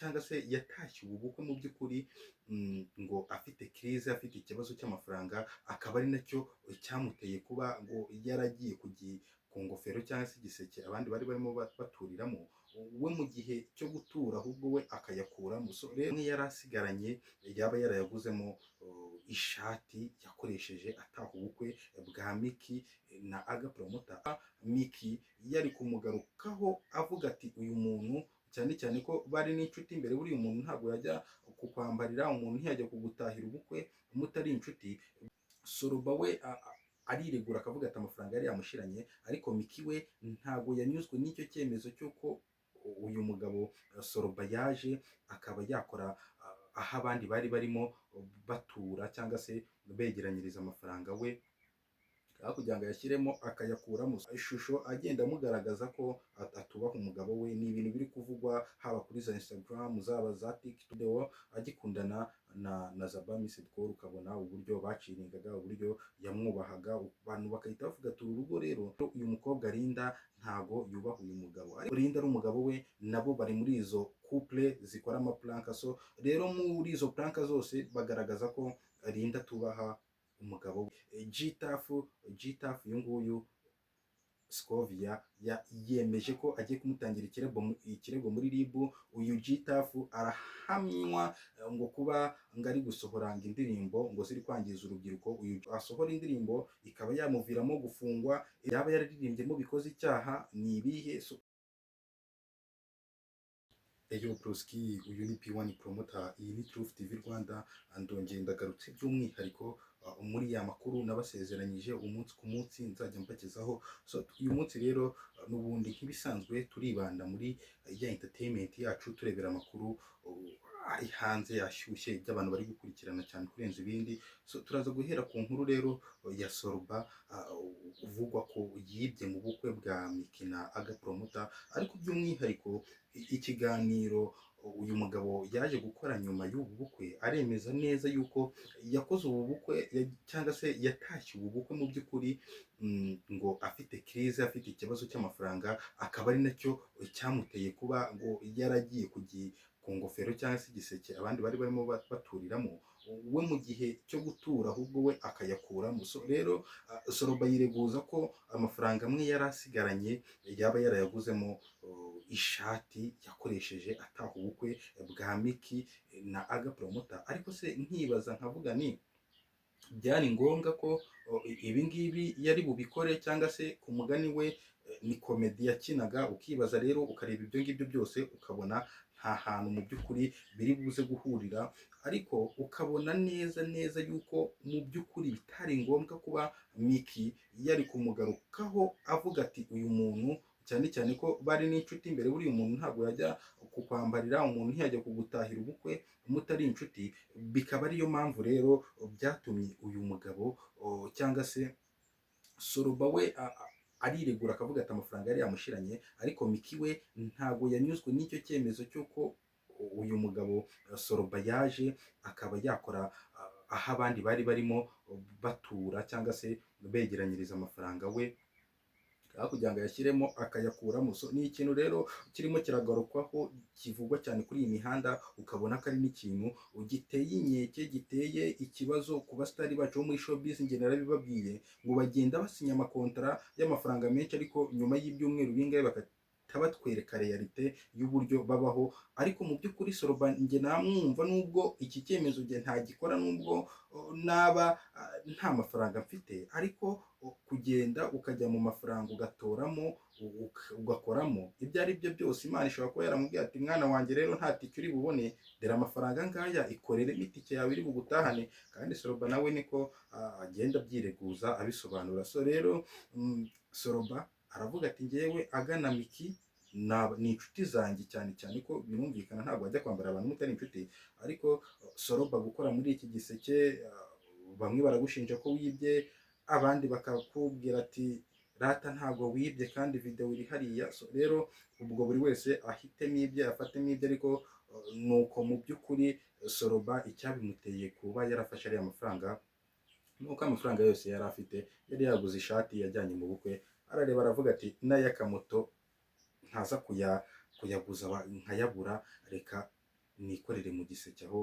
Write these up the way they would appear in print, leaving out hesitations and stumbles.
Cyangwa se yatashye ubu bukwe mu by'ukuri ngo afite crise, afite ikibazo cy'amafaranga, akaba ari nacyo cyamuteye kuba ngo yaragiye ku ngofero cyangwa se igiseke abandi bari barimo baturiramo, we mu gihe cyo gutura ahubwo we akayakuramo. So rero amwe yari asigaranye yaba yarayaguzemo ishati yakoresheje ataha ubukwe bwa Miki na Aga Promota. Miki yari kumugarukaho avuga ati uyu muntu, cyane cyane ko bari n'inshuti mbere, buriya umuntu ntabwo yajya kukwambarira, umuntu ntiyajya kugutahira ubukwe mutari inshuti. Soroba we ariregura akavuga ati amafaranga yari yamushiranye, ariko Miki we ntabwo yanyuzwe n'icyo cyemezo cy'uko uyu mugabo Soroba yaje akaba yakora aho abandi bari barimo batura cyangwa se begeranyiriza amafaranga, we aho kugira ngo ayashyiremo akayakuramo. Ishusho agenda amugaragaza ko atubaha umugabo we, ni ibintu biri kuvugwa haba kuri za Instagram, zaba za TikTok, video agikundana na Zaba Missed Call, ukabona uburyo baciringaga, uburyo yamwubahaga, abantu bagahita bavuga ati uru rugo rero, uyu mukobwa Linda ntago yubaha uyu mugabo. Ariko Linda ari umugabo we, nabo bari muri izo couple zikora ama prank. So rero muri izo prank zose bagaragaza ko Linda atubaha umugabo we. Gtaff, Gtaff uyu nguyu Scovia yemeje ko agiye kumutangira ikirego muri RIB. Uyu Gtaff arahamywa ngo kuba ngo ari gusohora ngo indirimbo ngo ziri kwangiza urubyiruko. Uyu asohora indirimbo ikaba yamuviramo gufungwa, yaba yararirimbyemo bikoze icyaha ni ibihe? So, Eyo Broski, uyu ni P1 Promoter, iyi ni Truth TV Rwanda. Ndongeye ndagarutse by'umwihariko muri ya makuru nabasezeranyije umunsi ku munsi nzajya mbagezaho. So uyu munsi rero n'ubundi nk'ibisanzwe turibanda muri ya entertainment yacu, turebera amakuru ari hanze ashyushye, ibyo abantu bari gukurikirana cyane kurenza ibindi. So turaza guhera ku nkuru rero ya Sorba uvugwa ko yibye mu bukwe bwa Miki na Aga Promota, ariko by'umwihariko ikiganiro uyu mugabo yaje gukora nyuma y'ubu bukwe, aremeza neza yuko yakoze ubu bukwe cyangwa se yatashye ubu bukwe mu by'ukuri ngo afite crise, afite ikibazo cy'amafaranga, akaba ari nacyo cyamuteye kuba ngo yaragiye ku ngofero cyangwa se igiseke abandi bari barimo baturiramo, we mu gihe cyo gutura ahubwo we akayakuramo. So rero Soroba yireguza ko amafaranga amwe yari asigaranye yaba yarayaguzemo ishati yakoresheje ataha ubukwe bwa Miki na Aga Promota. Ariko se nkibaza nkavuga ni byari ngombwa ko ibi ngibi yari bubikore, cyangwa se ku mugani we ni comedy yakinaga? Ukibaza rero, ukareba ibyo ngibyo byose, ukabona nta hantu mu by'ukuri biri buze guhurira, ariko ukabona neza neza yuko mu by'ukuri bitari ngombwa kuba Miki yari kumugarukaho avuga ati uyu muntu, cyane cyane ko bari n'inshuti mbere, buriya umuntu ntabwo yajya kukwambarira, umuntu ntiyajya kugutahira ubukwe mutari inshuti. Bikaba ariyo mpamvu rero byatumye uyu mugabo cyangwa se Soroba we ariregura akavuga ati amafaranga yari yamushiranye, ariko Miki we ntabwo yanyuzwe n'icyo cyemezo cy'uko uyu mugabo Soroba yaje akaba yakora aho abandi bari barimo batura cyangwa se begeranyiriza amafaranga, we aho kugira ngo ayashyiremo akayakuramo. So ni ikintu rero kirimo kiragarukwaho, kivugwa cyane kuri iyi mihanda, ukabona ko ari n'ikintu giteye inkeke, giteye ikibazo ku basitari bacu bo muri showbiz. Njye narabibabwiye ngo bagenda basinya amakontara y'amafaranga menshi, ariko nyuma y'ibyumweru bingahe bagahita batwereka réalité y'uburyo babaho. Ariko mu by'ukuri Soroba njye namwumva, nubwo iki cyemezo njye ntagikora, nubwo naba nta mafaranga mfite, ariko kugenda ukajya mu mafaranga ugatoramo, ugakoramo, ibyo ari byo byose Imana ishobora kuba yaramubwiye ati mwana wanjye rero nta tike uri bubone, dore amafaranga ngaya, ikoreremo itike yawe iri bugutahane. Kandi Soroba nawe niko agenda abyireguza, abisobanura. So rero Soroba aravuga ati ngewe agana Miki ni inshuti zanjye, cyane cyane ko birumvikana ntabwo wajya kwambara abantu mutari inshuti. Ariko Soroba gukora muri iki giseke, bamwe baragushinja ko wibye, abandi bakakubwira ati rata ntabwo wibye kandi video iri hariya. So rero ubwo buri wese ahitemo ibye, afatemo ibye, ariko nuko mu by'ukuri Soroba icyabimuteye kuba yarafashe ariya mafaranga nuko amafaranga yose yari afite yari yaguze ishati yajyanye mu bukwe. Arareba aravuga ati n'ay'akamoto ntaza kuyaguza nkayabura, reka. Nikorere mu giseke aho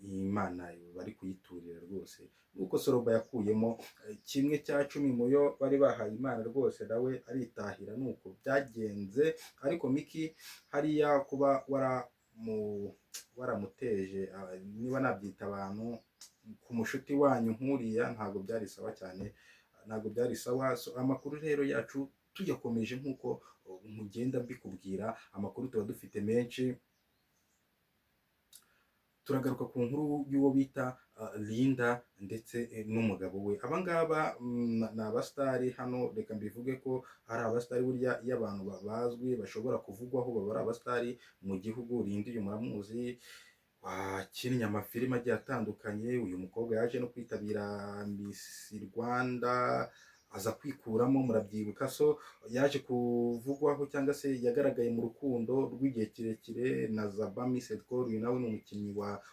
Imana bari kuyiturira rwose. Nuko Soroba yakuyemo 1/10 mu yo bari bahaye Imana rwose, nawe aritahira, nuko byagenze. Ariko Miki, hariya kuba waramuteje, niba nabyita, abantu ku mushuti wanyu nk'uriya, ntabwo byari sawa cyane, ntabwo byari sawa. So, amakuru rero yacu tuyakomeje nk'uko mugenda mbikubwira, amakuru tuba dufite menshi. Turagaruka ku nkuru y'uwo bita Linda ndetse n'umugabo we. Abangaba ni abasitari hano, reka mbivuge ko ari abasitari. Burya iyo abantu bazwi bashobora kuvugwaho, baba ari abasitari mu gihugu. Linda uyu muramuzi, wakinnye amafilime agiye atandukanye. Uyu mukobwa yaje no kwitabira Miss Rwanda, aza kwikuramo, murabyibuka. So yaje kuvugwaho cyangwa se yagaragaye mu rukundo rw'igihe kirekire na Zaba Misedcor, uyu nawe ni umukinnyi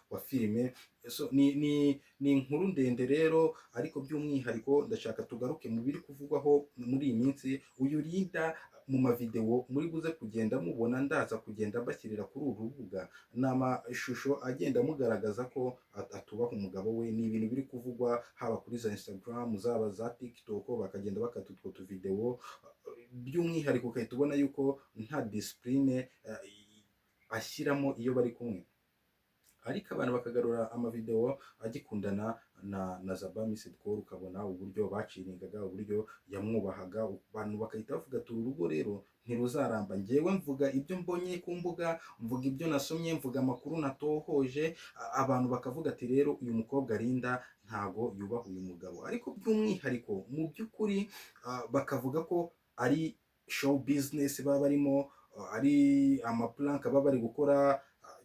wa filime. So ni inkuru ndende rero, ariko by'umwihariko ndashaka tugaruke mu biri kuvugwaho muri iyi minsi. Uyu Linda, mu mavidewo muri buze kugenda mubona, ndaza kugenda mbashyirira kuri uru rubuga, ni amashusho agenda amugaragaza ko atubaha umugabo we. Ni ibintu biri kuvugwa haba kuri za Instagram, zaba za TikTok, bakagenda bakata utwo tuvidewo. By'umwihariko ugahita ubona yuko nta discipline ashyiramo iyo bari kumwe, ariko abantu bakagarura amavidewo agikundana na Zaba Misedcor, ukabona uburyo baciringaga, uburyo yamwubahaga, abantu bagahita bavuga ati: "Uru rugo rero ntiruzaramba." Njyewe mvuga ibyo mbonye ku mbuga, mvuga ibyo nasomye, mvuga amakuru natohoje. Abantu bakavuga ati: "Rero uyu mukobwa Linda ntago yubaha uyu mugabo." Ariko by'umwihariko mu by'ukuri bakavuga ko ari show business baba barimo, ari amaprank baba bari gukora,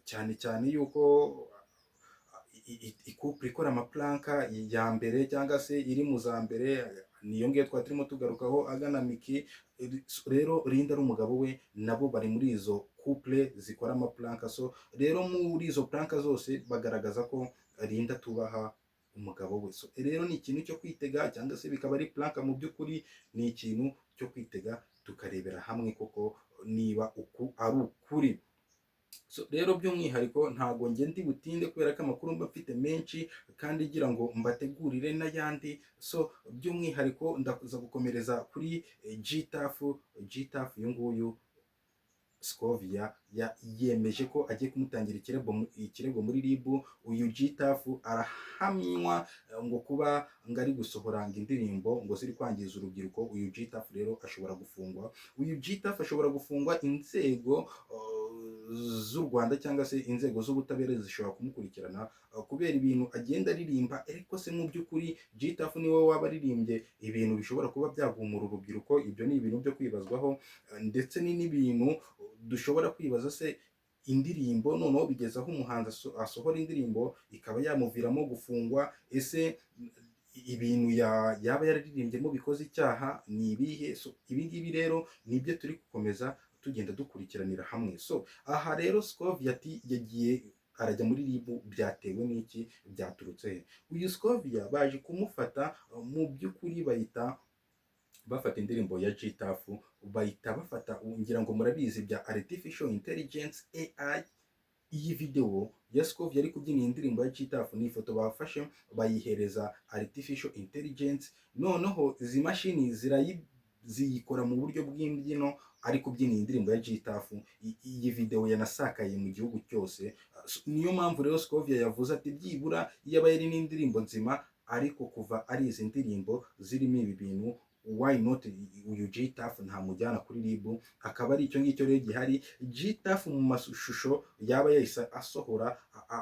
cyane cyane yuko icouple ikora amaprank ya mbere cyangwa se iri mu za mbere niyo ngiyo twari turimo tugarukaho agana Miki. Rero Linda ari umugabo we, nabo bari muri izo couple zikora amaprank. So rero muri izo prank zose bagaragaza ko Linda atubaha umugabo we. So rero ni ikintu cyo kwitega, cyangwa se bikaba ari prank, mu by'ukuri ni ikintu cyo kwitega, tukarebera hamwe koko niba uku ari ukuri. So rero by'umwihariko ntabwo njye ndi butinde, kubera ko amakuru mba mfite menshi kandi ngira ngo mbategurire n'ayandi. So by'umwihariko ndaza gukomereza kuri Gtaf. Gtaf uyu nguyu, Scovia yemeje ko agiye kumutangira ikirego muri RIB. Uyu Gtaf arahamywa ngo kuba ngo ari gusohora ngo indirimbo ngo ziri kwangiza urubyiruko. Uyu Gtaf rero ashobora gufungwa, uyu Gtaf ashobora gufungwa. Inzego z'u Rwanda cyangwa se inzego z'ubutabera zishobora kumukurikirana kubera ibintu agenda aririmba. Ariko se mu by'ukuri Gtaf niwe waba aririmbye ibintu bishobora kuba byagumura urubyiruko? Ibyo ni ibintu byo kwibazwaho, ndetse ni n'ibintu dushobora kwibaza se indirimbo noneho bigeze aho umuhanzi asohora indirimbo ikaba yamuviramo gufungwa? Ese ibintu yaba yararirimbyemo bikoze icyaha ni ibihe? So ibi ngibi rero nibyo turi gukomeza tugenda dukurikiranira hamwe. So aha rero Scovia ati yagiye arajya muri RIB, byatewe n'iki? Byaturutse he? Uyu Scovia baje kumufata, mu by'ukuri bahita bafata indirimbo ya Gtaf, bahita bafata, ngira ngo murabizi bya artificial intelligence, AI. Iyi video ya Scovia ari kubyina iyi ndirimbo ya Gtaf ni ifoto bafashe bayihereza artificial intelligence, noneho izi mashini ziyikora mu buryo bw'imbyino ari kubyina iyi ndirimbo ya Gtaf. Iyi video yanasakaye mu gihugu cyose. Niyo mpamvu rero Scovia yavuze ati byibura iyo aba yari n'indirimbo nzima, ariko kuva ari izi ndirimbo zirimo ibi bintu, why not uyu Gtaf ntamujyana kuri RIB? Akaba ari icyo ngicyo rero gihari. Gtaf mu mashusho yaba yahise asohora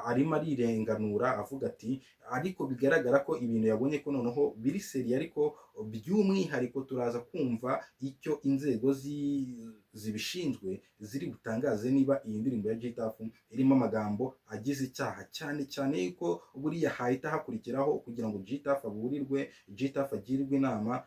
arimo arirenganura, avuga ati ariko bigaragara ko ibintu yabonye ko noneho biri sérieux. Ariko by'umwihariko turaza kumva icyo inzego zibishinzwe ziri butangaze, niba iyi ndirimbo ya Gtaf irimo amagambo agize icyaha, cyane cyane yuko buriya hahita hakurikiraho kugira ngo Gtaf aburirwe, Gtaf agirwe inama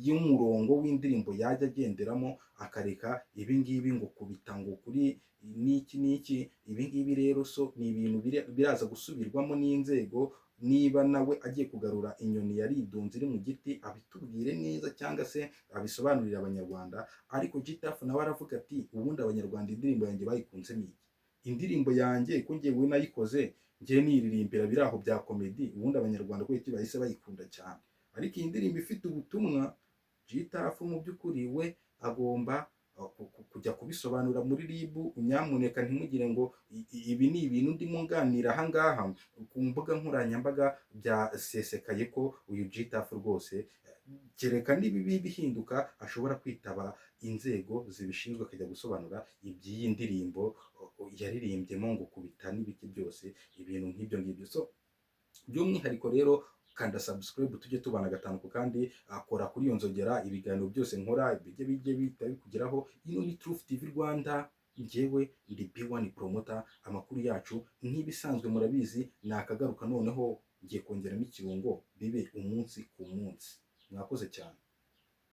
y'umurongo w'indirimbo yajya agenderamo, akareka ibi ngibi ngo kubita ngo kuri n'iki n'iki. Ibi ngibi rero so ni ibintu biraza gusubirwamo n'inzego. Niba nawe agiye kugarura inyoni yaridunze iri mu giti, abitubwire neza cyangwa se abisobanurire Abanyarwanda. Ariko Gtaf nawe aravuga ati: "Ubundi Abanyarwanda indirimbo yanjye bayikunzemo iki?" Indirimbo yanjye ko ngewe nayikoze ngewe niririmbira biri aho bya comedy, ubundi Abanyarwanda kubera iki bahise bayikunda cyane? Ariko iyi ndirimbo ifite ubutumwa. G Taff mu by'ukuri we agomba kujya kubisobanura muri RIB. Nyamuneka ntimugire ngo ibi ni ibintu ndimo nganira ahangaha ku mbuga nkoranyambaga. Byasesekaye ko uyu G Taff rwose, kereka nibibi bihinduka, ashobora kwitaba inzego zibishinzwe akajya gusobanura iby'iyi ndirimbo yaririmbyemo ngo kubita n'ibiki byose, ibintu nk'ibyo ngibyo. So by'umwihariko rero, kanda subscribe tujye tubana gatanu ku kandi, akora kuri iyo nzogera, ibiganiro byose nkora bijye bihita bikugeraho. Ino ni Truth TV Rwanda, njyewe ndi B1 Promoter. Amakuru yacu nk'ibisanzwe murabizi nakagaruka. Noneho ngiye kongeramo ikirungo, bibe umunsi ku munsi. Mwakoze cyane.